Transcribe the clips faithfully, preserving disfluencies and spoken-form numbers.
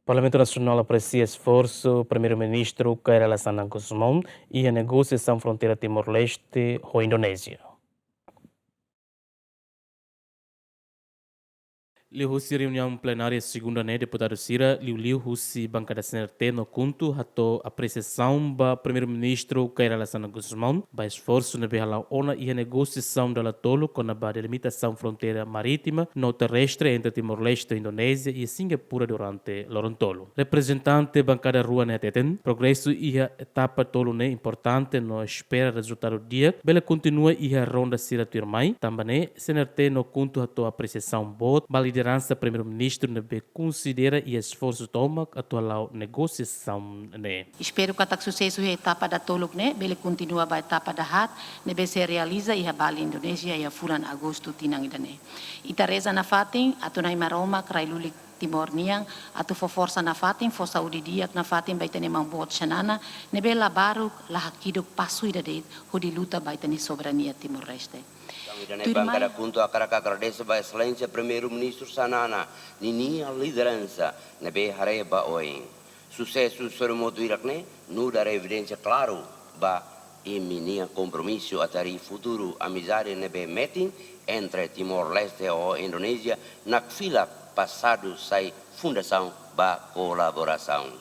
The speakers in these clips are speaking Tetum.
Parlamentu Nasionál apresia esforsu Primeiru-Ministru Kay Rala Xanana Gusmão iha negosiasaun fronteira Timor-Leste ho Indonézia. Liuhusi reuniaun plenária segunda ne'e, deputadu sira liuliu husi bankada C N R T no KHUNTO hato'o apresiasaun ba Primeiru-Ministru Kay Rala Xanana Gusmão ba esforsu ne'ebé hala'o ona iha negosiasaun dala tolu kona-ba delimitasaun fronteira marítima no terrestre entre Timor-Leste ho Indonézia iha Singapura durante loron tolu. Reprezentante bankada rua ne'e hateten, progresu iha etapa tolu ne'e importante no espera rezultadu di'ak bele kontinua iha ronda sira tuirmai. Tanba ne'e, C N R T no KHUNTO hato'o apresiasaun boot ba lideransa Primeiru-Ministru ne'ebé konsidera iha esforsu tomak atu hala'o negosiasaun ne'e. Espera katak susesu iha etapa datoluk ne'e bele kontinua ba etapa dahaat ne'ebé sei realiza iha Bali, Indonézia, iha fulan Agostu tinan ida-ne'e. Ita reza nafatin atu Na'i Maromak rai lulik Timor nian atu fó forsa nafatin, fó saúde di'ak nafatin ba ita-nia maun boot Xanana ne'ebé la baruk, la hakiduk, pasu ida de'it hodi luta ba ita-nia soberania Timor-Leste. Ida-ne'e, tuirmai, bankada KHUNTO hakarak agradese ba Exelénsia Primeiru-Ministru Xanana ninia lideransa ne'ebé haree ba oin. Susesu sorumotu hirak-ne'e nu'udar evidénsia klaru ba imi-nia kompromisu atu harii futuru amizade ne'ebé metin entre Timor-Leste ho Indonézia nakfilak pasadu sai fundasaun ba kolaborasaun.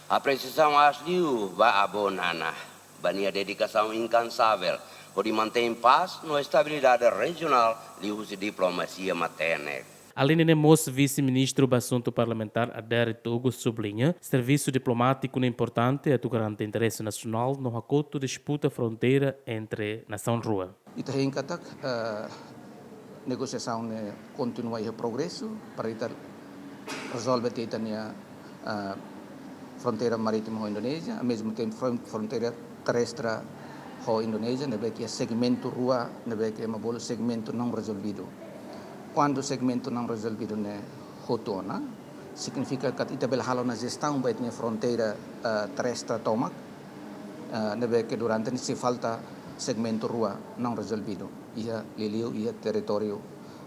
Apresiasaun aas liu ba Avó Nana ba nia dedikasaun inkansavel hodi mantein pás no estabilidade rejionál liuhusi diplomasia matenek. Aleinde ne'e mós, Vise-Ministru ba Asuntu Parlamentár, Adérito Hugo, subliña servisu diplomátiku ne'e importante atu garante interese nasionál no hakotu disputa fronteira entre nasaun rua. Ita hein katak, eh, negosiasaun ne'e kontinua iha progresu para ita rezolve tiha ita-nia, eh, fronteira marítima ho Indonézia, ao mesmo tempo fron-, fronteira terrestre ho Indonézia, ne'ebé ke iha segmentu rua, ne'ebé ke ema bolu segmentu não resolvido. Kuandu segmentu não resolvido ne'e hotu ona, signifika katak ita bele halo ona jestaun ba ita-nia fronteira, eh, terrestre tomak, eh, ne'ebé ke durante ne'e sei falta segmentu rua não resolvido iha liuliu iha territóriu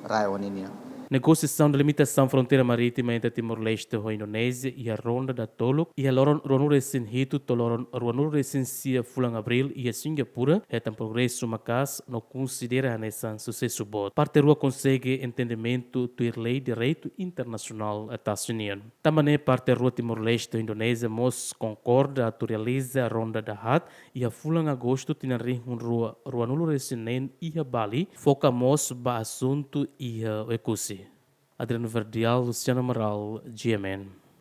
RAEOA nian. Negosiasaun delimitasaun fronteira marítima entre Timor-Leste ho Indonézia iha ronda datoluk iha loron ruanulu-resin-hitu to'o loron ruanulu-resin-sia fulan Abríl iha Singapura hetan progresu maka'as no konsidera hanesan susesu boot. Parte rua konsege entendimentu tuir lei direitu internasionál tasi nian. Tanba ne'e parte rua Timor-Leste ho Indonézia mós konkorda atu realiza ronda dahaat iha fulan Agostu tinan rihun rua ruanulu-resin-neen iha Bali, foka mós ba asuntu iha Oekusi. Adriano Verdial, Luciano Amaral, G M N.